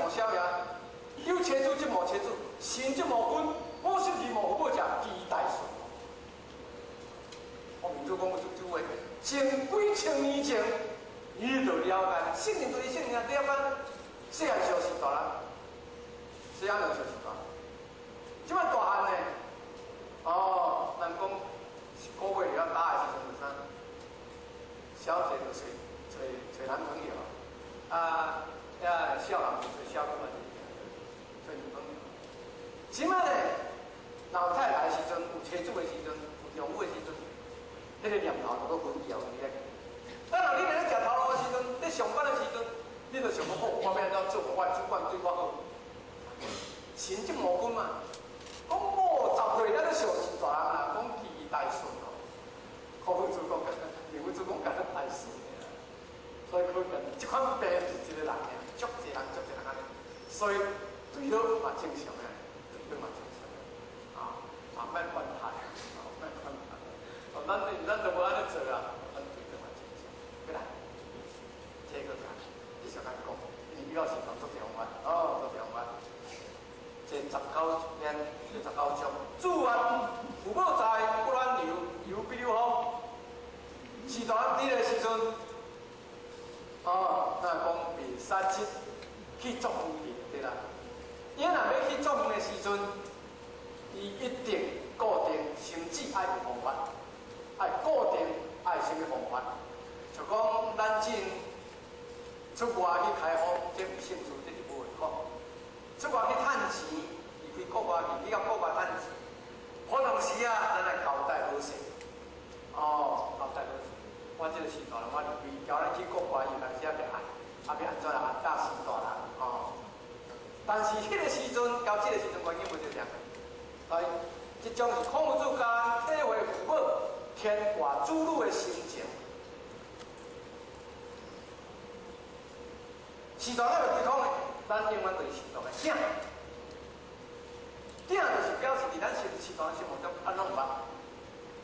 痟呀，有妻子則無妻子，臣則無君，母失兒無父母者，其大順。孔明子講過這句話，前幾千年前，伊就了解，聖人就是聖人，了解細漢時是大人，細漢就就是大人。這擺大漢呢？哦，人講一個月了打的時陣就啥？小姐就揣揣揣男朋友，啊，遐少人就揣少女嘛，是揣女朋友。這擺呢，老太太的時陣，有妻子的時陣，有丈夫的時陣，彼個念頭就閣分掉去咧。當然，你佇咧食頭路的時陣，咧上班的時陣，你就想講，好，我欲按怎做，我的主管對我好。臣則無君嘛，講某10歲，咱咧想是大人啦，講其大順哦。孔夫子講，孔夫子講敢若大順爾，所以可見這款病是一個人爾，足濟人足濟人按呢，所以對倒嘛正常的，對倒嘛正常的，啊啊，莫管他，啊莫管他，哦，咱咱都無按呢做啊，咱對倒嘛正常。過來，這個講，繼續共你講，因為伊有時陣足濟方法，哦，足濟方法。這19篇，這19章，子曰：父母在，不遠遊，遊必有方。時大人佇个時陣，哦，那講袂使佚去作遠去，對啦。伊若欲去作遠的時陣，伊一定固定心智愛有方法，愛固定愛啥物方法？就講咱進出外去開荒，這有興趣，這是無話講。出外去趁錢，離開國外去，去到國外趁錢，可能時啊，咱來交代好勢。哦，交代好勢。我這個時大人，我離開，叫咱去國外，有當時啊欲愛，啊欲按怎來按教時大人，哦。但是彼個時陣，佮這個時陣環境無相仝。所以，這種是孔夫子教咱體會父母牽掛子女的心情。時大人就對講的，咱永遠就是時大的囝。囝就是表示佇咱心時大人心目中，咱攏毋捌。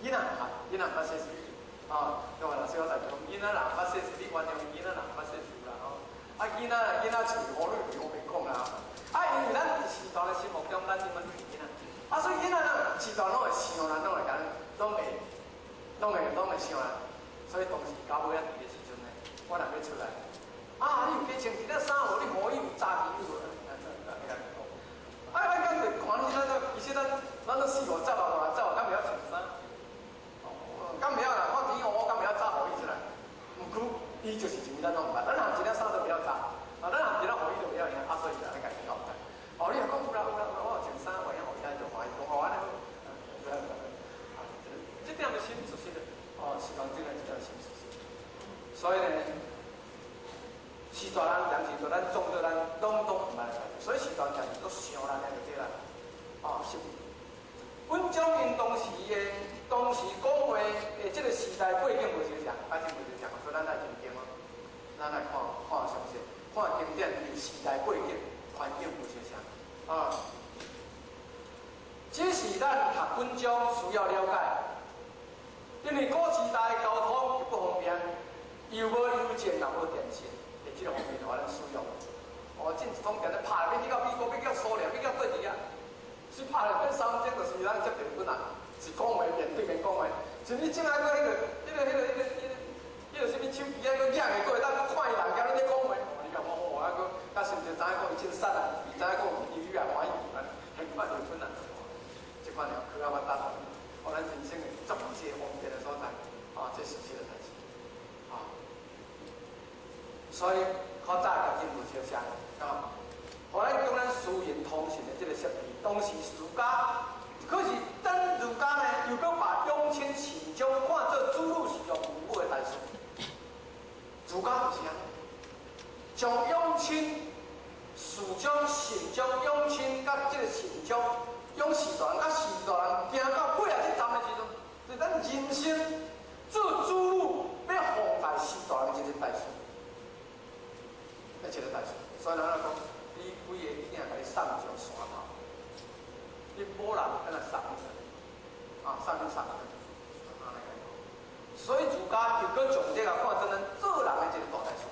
囡仔毋捌，囡仔毋捌說事。哦，各位老師我在講，囡仔若毋捌說事，你原諒囡仔若毋捌說事啦吼。啊，囡仔囡仔喙烏女烏白講啦。啊，因為咱佇時大的心目中，咱永遠就是囡仔。啊，所以囡仔咱時大攏會想咱，攏會共，攏會，攏會，攏會想咱。所以當時到尾仔佇的時陣呢，我若欲出來，啊，你有加穿一領衫無？你予伊有早起無？啊，啊，敢就寒咱其實咱咱都四五十啊，五六十啊，敢袂曉穿衫？敢袂曉啦，我錢我敢袂曉紮雨衣出來？毋過伊就是一咱攏毋捌，咱含一領衫都袂曉紮，啊，咱含一領雨衣都袂曉領，啊，所以就按呢共伊交代。哦，你若講有啦有啦有啦，我有穿衫，我會曉予伊就歡喜，講好按呢好。啊，這點就心事實的，哦，是講真的，這點心事實。所以呢，時大人當時就咱總做咱攏總毋捌，所以時大人都想咱就對啦。哦，是。阮將𪜶當時的當時講話的這個時代背景無相仝，反正無相仝，所以咱愛認真哦。咱來看看詳細，看經典伊時代背景環境無相仝啊。這是咱讀本章需要了解，因為古時代交通又不方便，又無郵政，也無電信，佇這個方面予咱使用。哦，進一通電咧拍欲去到美國，欲去到蘇聯，欲去到佗佇啊。是拍了變3鐘，就是咱接電本啊，是講話面對面講話。像你這擺閣彼個、彼個、彼個、彼個、彼個、彼個啥物手機啊，閣影下過會當閣看伊人共咱咧講話。你講我哦，啊閣，較甚至知影講伊真瘦啊，伊知影講伊愈來歡喜，很快就出來。這款了科學發達，予咱人生的足濟方便的所在，啊，這是實的代誌，啊。所以較早佮今無相像，啊。予咱講咱私人通訊的這個設備，當時儒家，可是咱儒家呢，又閣把養親善長看做子女侍奉父母的大事。儒家就是按呢，將養親、事長、善長、養親佮這個善長、養士大人佮士大人，行到尾仔這站的時陣，就咱人生做子女欲奉在士大人這個大事，這個大事。所以咱來講，你幾个囝共你送上山頭，你某人敢若送你，啊，送你送去，按呢講。所以儒家又閣將這個看做咱做人的一個大代誌。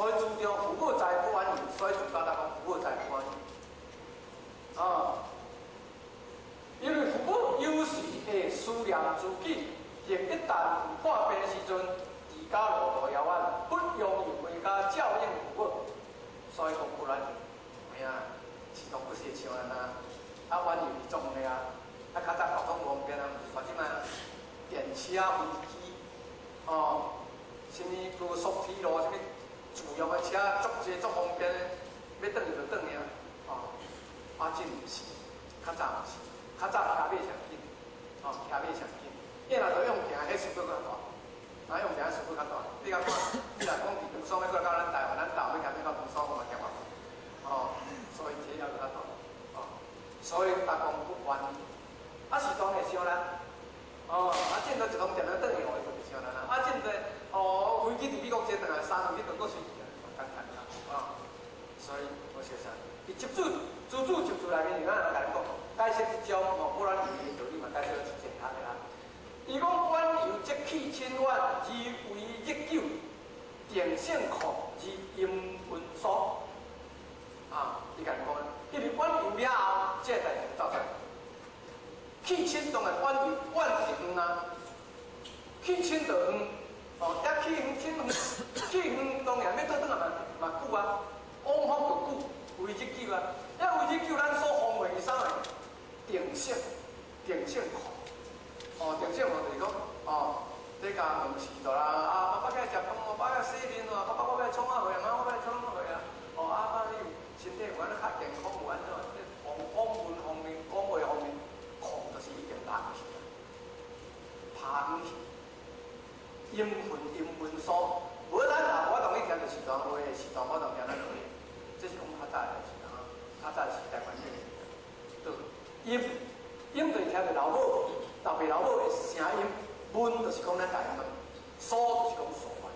所以主張父母在不遠遊，所以儒家講父母在不遠遊。啊，因為父母有時會思念自己，亦一旦有破病時陣，離家路途遙遠，不容易回家照應父母，所以講不遠遊。有影，是當不是會像按呢，啊，遠遊是足遠的啊，啊，較早交通無方便啊，毋是像這擺電車、飛機，哦，啥物高速鐵路，啥物自用的車，足濟足方便的，欲轉去就轉去啊，哦，啊，這毋是，較早毋是，較早騎馬上緊，哦，騎馬上緊，伊若都用行，彼速度較大，啊，用行速度較大。你甲看，你若講佇竹山欲過來到咱台灣，咱台灣欲行到竹山，我嘛行偌久，哦，所以這猶閣較大，哦，所以逐講不遠，啊是當會傷啦，哦，啊，這都一通電話轉去，予伊就袂傷啦。啊，這個哦，飛機佇美國坐轉來，三兩日就閣隨去啊，簡單啦，啊，所以無相啥。伊集注、諸子集注內面，有咱共你講，解釋這種吼，不遠遊的道理嘛，解釋得真正的啦。伊講遠遊則去親遠，而為日久，定性曠而陰魂疏。啊，伊共你講，因為遠遊了後，這個代誌就走出來。去親當然遠遊，遠是遠啊，去親就遠，哦，一去遠親遠，去遠當然欲倒轉來嘛嘛久啊，往復就久，為日久啊，一為日久，咱所防衛是啥物？定性，定性曠，哦，定性曠就是講，哦，這共問時大人啊，爸爸愛食飯，爸爸愛洗面哦，爸爸我欲創啥貨啊，媽我欲創啥貨啊，哦，啊爸你有身體有按怎較健康，有按怎？這訪問方面，講話方面，曠就是已經老去啊，拍遠去，陰魂陰魂疏，無咱也無法度去聽著時代話，時代無法度聽咱話，這是講較早的代誌啊，較早時代環境。對，陰陰就是聽著老母、老爸老母的聲音，問就是講咱家己問，疏就是講疏遠。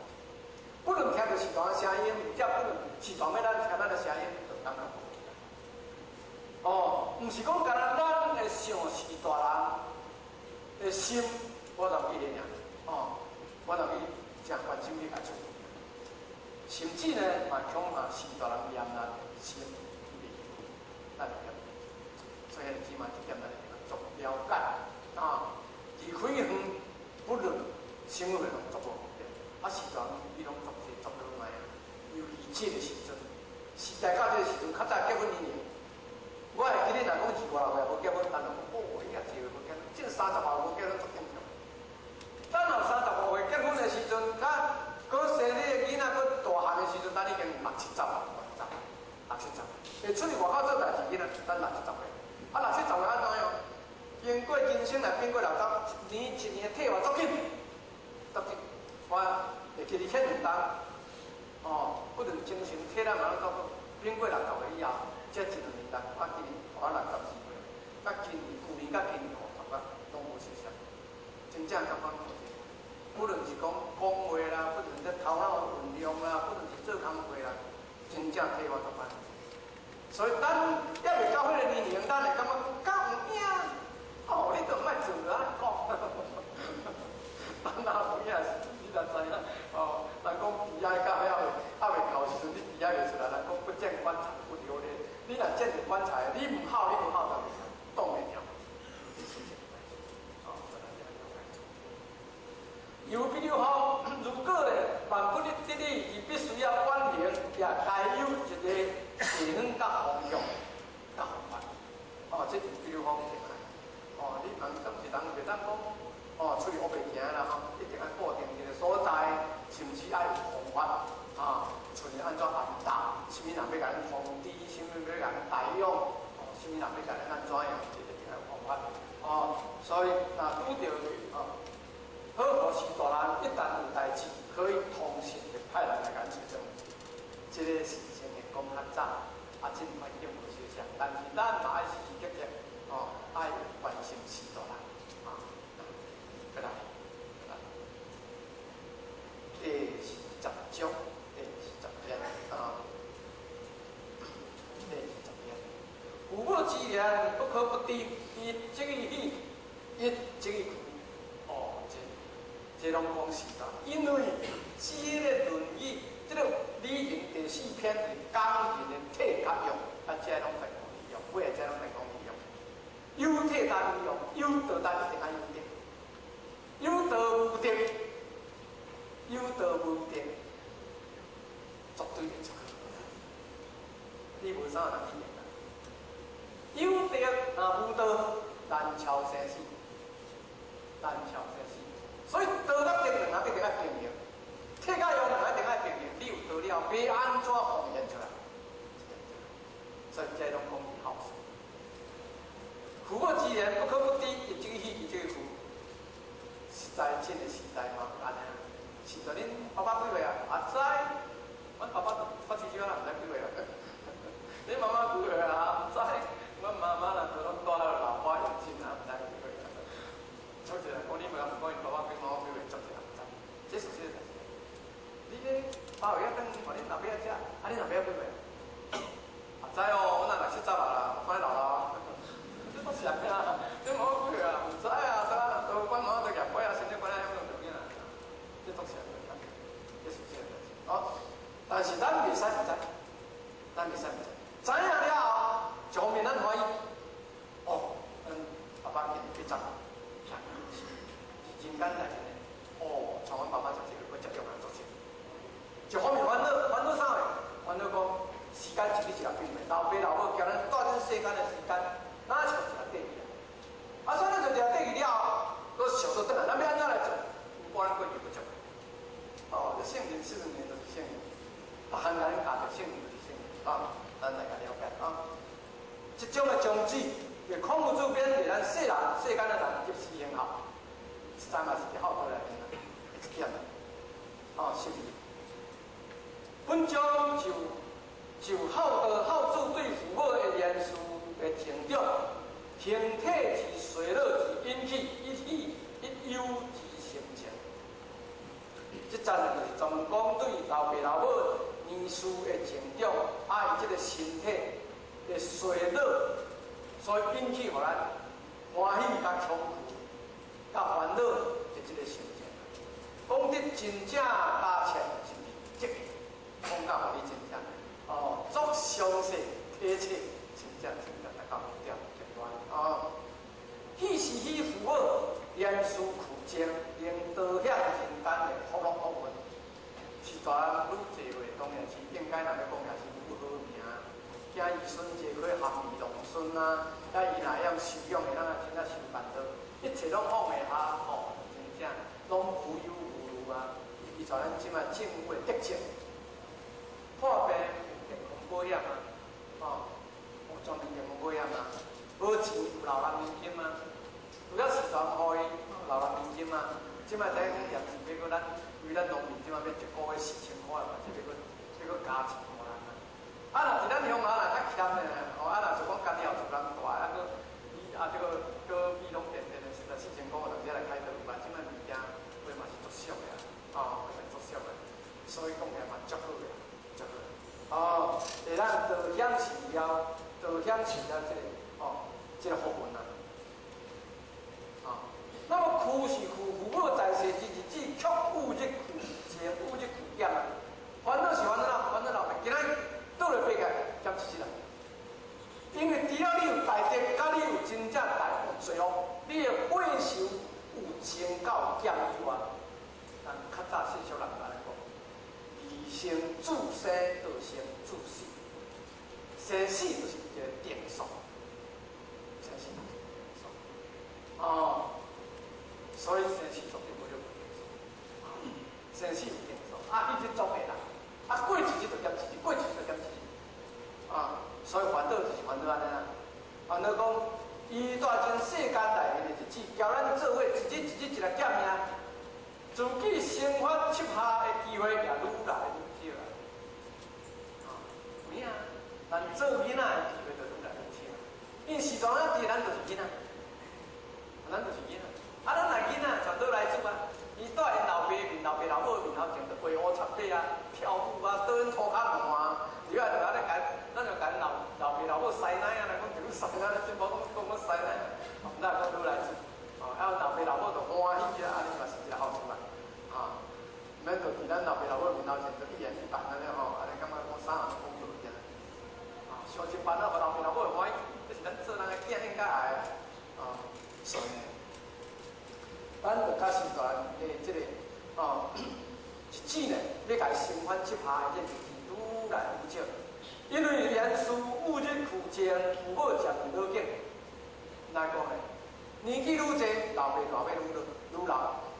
不論聽著時代的聲音，或者不論時代欲咱聽咱的聲音，就感覺無去啊。哦，毋是講干焦咱會想是大人的心，我就記得爾，哦，我就去誠關心去共處理。甚至呢，嘛恐怕是大人念咱的心，伊袂記，咱就念。所以起碼這點咱一定要足了解啊。離開遠，不論生活攏足無方便，啊，時陣伊攏足濟足好覓啊。尤其這個時陣，時代到這個時陣，較早結婚年齡，我會記得若講二五六歲無結婚，但人講哦，伊遐濟歲無結婚，這35無結婚足正常。等到35歲結婚的時陣，較閣生你的囡仔閣大漢的時陣，等已經六七十六七十，會出去外口做代誌，囡仔等六七十歲。啊，六七十歲按怎樣？經過人生來變過六十，一年一年的退化足緊，足緊。我會記得遐兩冬，哦，不論精神體力嘛攏足好。變過60歲以後，這一兩年冬，我今年我64歲，佮今年舊年佮今年50啊，攏無相像，真正感覺無這。不論是講講話啦，不論是頭腦運用啦，不論是做工課啦，真正退化足懸。所以咱猶未到彼個年齡，咱會感覺敢有影？哦，你都毋愛做啊，講。咱若有影是，你若知影哦，人講悲哀到遐未，猶未到時陣，你悲哀袂出來。人講不見棺材不流淚，你若見著棺材，你毋哭，你無哭就袂使，擋袂牢。這是這個代誌，哦，所以咱要了解。又比如講，如果咧萬不得已，伊必須要遠行，也該有一個地方佮方向、佮方法。哦，這就比如講一個。哦，你人總是人袂當講，哦，出去烏白行啦吼，一定愛固定一個所在，甚至愛有方法，啊，出去按怎安搭，啥物人欲共咱通知，啥物欲共咱帶養，哦，啥物人欲共咱按怎樣，這一定愛有方法。哦，所以若拄著哦，好予序大人，一旦有代誌，可以通訊的派人來共咱找轉。這個事情會講較早，啊，這環境無相像，但是咱嘛愛時時刻刻，哦，愛關心序大人，啊，過來，過來，第20章，第20篇啊，第20篇。父母之言不可不聽，一則以喜，一則以憂。哦，這攏講實在，因為這個《論語》這個《理行第四篇是講人的體佮用，啊，這攏在講利用，尾仔這攏在講利用。有體才有用，有道才一定愛有德。有道無德，有道無德，絕對會出去。你無啥人去啊？有德若無道，難超生死，難超生死。所以道佮德兩个一定愛平衡，體佮用兩个一定愛平衡。你有道了，欲按怎奉獻出來？所以這攏講孝順。父母之言不可不知，一這個喜，這個父，實在這個時代嘛，按呢。實在恁爸爸幾歲啊？阿知，阮爸爸都發退休啦，毋知幾歲啊。你媽媽幾歲啊？毋知，阮媽媽若都攏戴老花眼鏡啊，毋知幾歲啊。足濟人講你媽媽講𪜶爸爸跟媽媽幾歲，足濟人毋知。這是事實代誌。你這包月轉，予恁老爸食，啊恁老爸幾歲？阿知哦，阮若六七十啊啦，看老啦。這都是啊，這媽媽幾歲啊？毋知啊，啥都阮媽媽都舉杯啊，甚至關仔遐種條件啊。這都是這是事實代誌。哦，但是咱袂使毋知，咱袂使毋知。知影了後，一方面咱歡喜，哦，咱爸爸今年80，是人間內面的，哦，像阮爸爸食這個，我接種來做事。一方面煩惱，煩惱啥個？煩惱講時間一日一日變的，老爸老母叫咱蹛這世間的時間，哪像一個短去啊？啊，所以咱就一個短去了後，閣想倒轉來，咱欲按怎來做？有咱過去不足。哦，這聖人40年就是聖人，逐項共恁教著聖人就是聖人啊。咱來共了解啊！這種的宗旨，就孔夫子勉勵咱世人、世間的人入四行孝，實在嘛是佇孝道內面啊，一點啊，哦，是毋是？本章就孝道、孝子對父母的言辭的成長，形體之衰老之引起一喜一憂之心情。這節就是專門講對老爸老母年事的成長，啊，伊這個身體的衰老，所以引起予咱歡喜佮恐懼、佮煩惱的這個心情。講得真正加淺，是毋是？這個講到予你真正哦，足詳細體切，真正真正達到目的階段哦。喜是喜父母言辭苦情，能導向人間的福樂福分。是大人愈濟歲，當然是應該若欲講也是愈好命。囝兒孫濟歲含飴弄孫啊，啊伊若會曉收養的，咱也真正想辦法，一切攏放會下吼，真正攏無憂無慮啊。伊在咱這擺政府的德政，破病有健康保險啊，吼，有全民健康保險啊，無錢有老人年金啊，除了時陣予伊老人年金啊，這擺知影講電視欲閣咱為咱農民這擺欲一個月4000塊嘛，這欲閣欲閣加錢予咱啊。啊，若佇咱鄉下若較儉的，吼，啊，若就講家己後厝人大，啊，閣米啊，這個閣米攏甜甜的，實在4000塊有當時來開刀有啊，這擺物件話嘛是足俗的啊，哦，嘛是足俗的，所以講起來嘛足好的，足好。哦，會咱多享受了，多享受了這個哦，這個福分啊。哦，那麼苦是苦，父母在世之日子，卻有日苦，情有日苦減啊。煩惱是煩惱啦，煩惱老爸今仔倒來爬起來減一日啦。因為除了你有大德，佮你有真正大福罪惡，你的報酬有增到減以外，咱較早世俗人按呢講，人生自生道生自死，生死就是一個定數，生死就是定數。哦，所以生死絕對無了定數，生死有定數，啊，彼這總會來，啊，過一日就減一日，過一日就減一日，啊，所以煩惱就是煩惱按呢啦，煩惱講，伊蹛這世間內面的日子，交咱做伙一日一日一來減命，自己生發七下的機會也愈來愈少啊。有影，咱做囡仔的機會就愈來愈少。因為時陣啊，佇咱就是囡仔，咱就是囡仔。啊，咱若囡仔全倒來做啊，伊蹛𪜶老爸面、老爸老母面頭前就畫烏插白啊、跳舞啊、倒𪜶塗跤換啊，入來就按呢共，咱就共老老爸老母師奶啊，來講就師奶，真無講講講師奶，咱講愈來做，哦，啊，老爸老母就歡喜啊，按呢嘛是一個好處啊，啊，免就佇咱老爸老母面頭前就一言一辦按呢吼，一万啊，予老爸老母會歡喜，這是咱做人的囝應該愛的，哦，所以呢，咱就較時大的這個哦，日子呢，欲共心煩氣拍的這日子愈來愈少，因為年事與日俱增，父母漸入老境。來講呢，年紀愈濟，老爸老母愈老，愈老，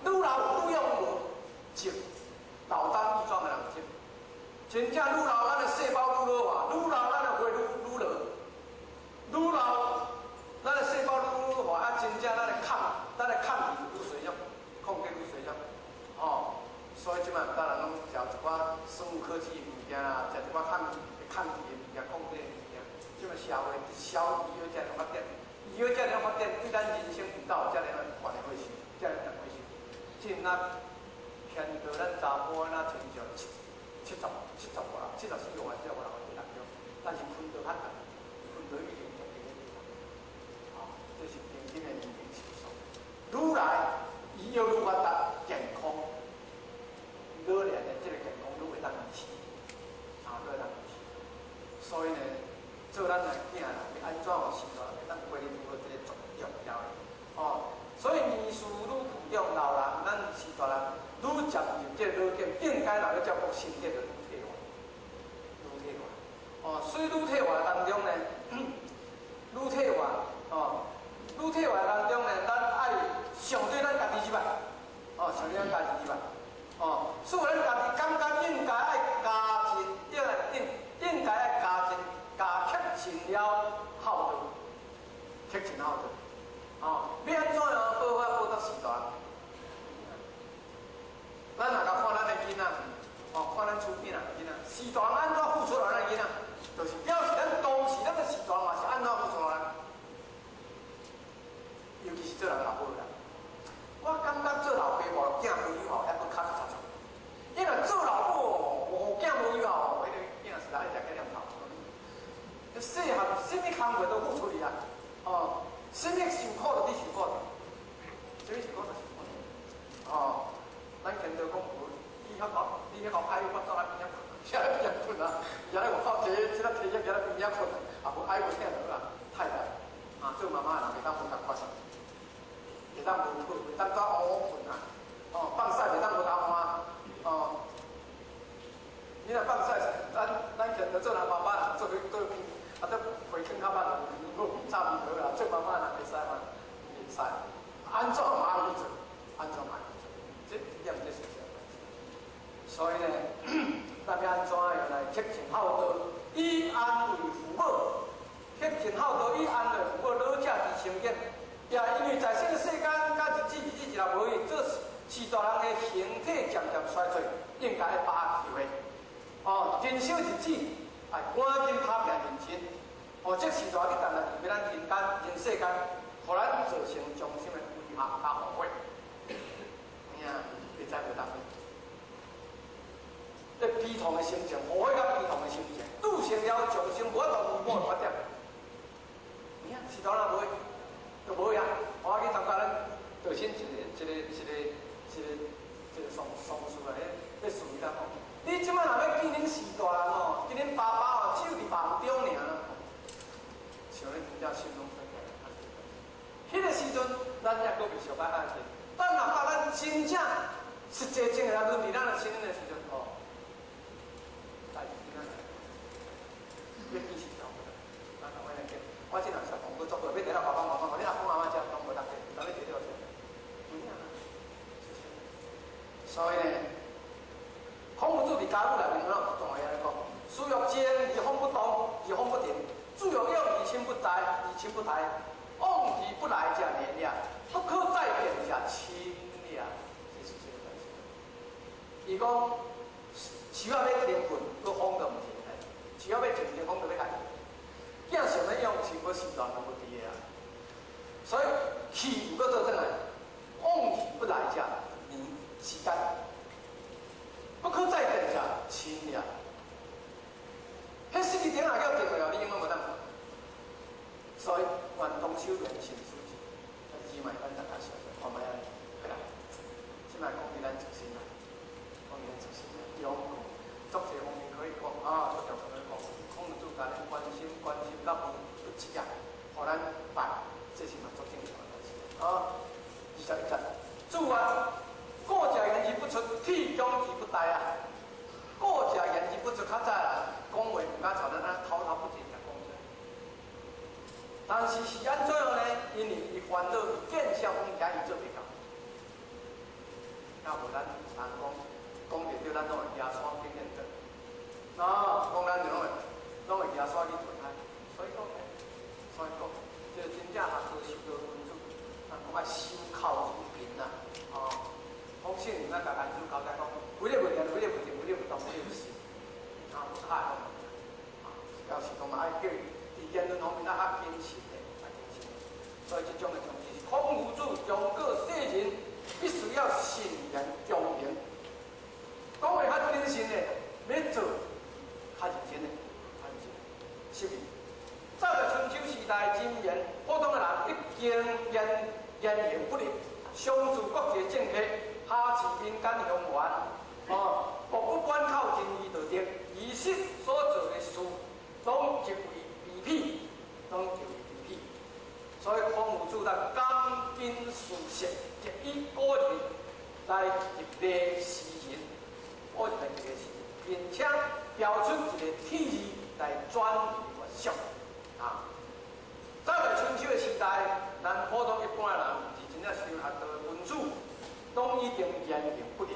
愈老愈勇無少，老當益壯的人少。真正愈老，咱的細胞愈老化，愈老咱的血愈愈老，愈老咱的細胞愈老化，啊，真正咱的抗體愈衰弱，抗體愈衰弱，哦，所以這擺當然攏食一寡生物科技的物件啦，食一寡抗體的物件，抗體的物件，這擺社會消醫藥遮爾發展，醫藥遮爾發展，對咱人生有到遮爾懸的回事，遮爾重回事，這若牽到咱查埔仔親像七十外人，74個萬、70外人佇當中，但是分到較重，分到已經足低個地方。哦，這是平均的年齡歲數。愈來醫藥愈發達，健康老年的這個健康愈會當維持，啊，愈會當維持。所以呢，做咱的囝啦，欲按怎予序大人會當過日子，這個足重要的。哦，所以年事愈俱長，老人咱序大人愈漸入這個老境，應該若欲照顧身體就愈退化，愈退化。哦，所以愈退化當中呢，愈退化，哦，愈退化當中呢，咱愛想對咱家己入來，哦，想對咱家己入來，哦，所以咱家己感覺應該愛加盡，應該愛加盡加克勤了孝道，克勤孝道，哦，欲按怎樣報法報答序大人？咱若共看咱的囡仔，哦，看咱厝邊仔囡仔，序大人按怎付出來咱囡仔，就是表示咱當時咱的序大人嘛是按怎付出來。尤其是做人老母的人，我感覺做老爸無囝無友好，猶閣較較差。因為做老母無囝無友好，彼個囝實在愛食幾點頭。細漢啥物工課都付出去啊，哦，啥物受苦就你受苦，啥物受苦就受苦。哦，咱見到講無，你遐講，你遐講愛我走來邊仔困，遐邊仔困啊，遐咧有靠這這個體育遐咧邊仔困，啊無愛無聽就好啊，太太，啊做媽媽的人袂當無共款，袂當無困，袂當走烏烏困啊，哦，放屎袂當無頭換，哦，你若放屎，咱見到做人爸爸做去做去，啊，這回坑較慢，差不多啦，做媽媽人會使嗎？會使，按怎嘛愛去做，按怎嘛愛去做，這點這是啥？所以呢，咱欲按怎樣來克勤孝道，以安慰父母，克勤孝道以安慰父母老者之心境。也因為在這個世間，佮日子日子一若無去，做序大人的形體漸漸衰退，應該愛把握機會。哦，珍惜日子，愛趕緊拍拼人生。哦，這序大一旦來佇咱人間、人世間，予咱造成終身的遺憾佮後悔。有影，你知無當？這悲痛的心情，後悔佮悲痛的心情，鑄成了終生無法度彌補的缺點。有影，序大人無會，就無會啊！我去參加咱道心一個喪事啊，彼事伊講，你這擺若欲見恁序大人哦，見恁爸爸哦，只有佇夢中爾。像你真正心攏酸起來。彼個時陣，咱猶閣袂相擺愛情。等若到咱真正實際情的來輪佇咱的身的時陣，哦，代誌真正來，欲見序大人，咱我來見。我這人是講過足過，欲佇咱爸爸媽媽，你阿公阿媽遮攏無當見，當欲佇了遮，有影啊？所以呢，孔夫子佇家語內面有一段話按呢講：事欲靜而風不動，而風不停；子欲養而親不在，而親不待。往而不來者年也，不可再變者親也。這是這個代誌。伊講，樹仔欲停困，閣風就毋停，樹仔欲停停，風就欲來。囝想欲養是無序大人無佇的啊，所以氣有閣倒轉來，往而不來者年時間，不可再變者親也。彼失去點仔叫停落，你永遠無當。所以願同修願成此事，姊妹咱大家想想看覓仔過來。這擺講佇咱自身啦，講佇咱自身啦，中國足濟方面可以講啊，足濟方面講，孔子教咱關心關心。但是是按怎樣呢？因為伊煩惱，伊見笑講遐伊做袂到。若無咱常講講著對，咱攏會舉山經驗的。啊，講咱就攏會舉山去投胎。所以講呢，所以講，這個真正學道修道君子，咱講愛守口如瓶啦，哦，講聖人咱共咱主交代講，幾个問題，幾個問題，幾個不動，幾個不信，啊，無卡攏啊，表示講嘛愛叫伊佇言論方面愛較謹慎的，較謹慎的。所以這種的東西是孔夫子忠告世人，必須要慎言恭行，講話較謹慎的，欲做較認真的，較認真。是毋？早在春秋時代，真言普通的人已經言言行不靈，上自國際政客，下至民間鄉員，哦，無不滿口仁義道德，其實所做的事，攏極為卑鄙，攏極為卑鄙。所以孔夫子來講經事實，特以古人來激勵時人，古人來激勵時人，並且標出一個鐵字來轉移為俗。啊，早在春秋的時代，咱普通一般人，毋是真正修學道的君子，攏已經言行不靈。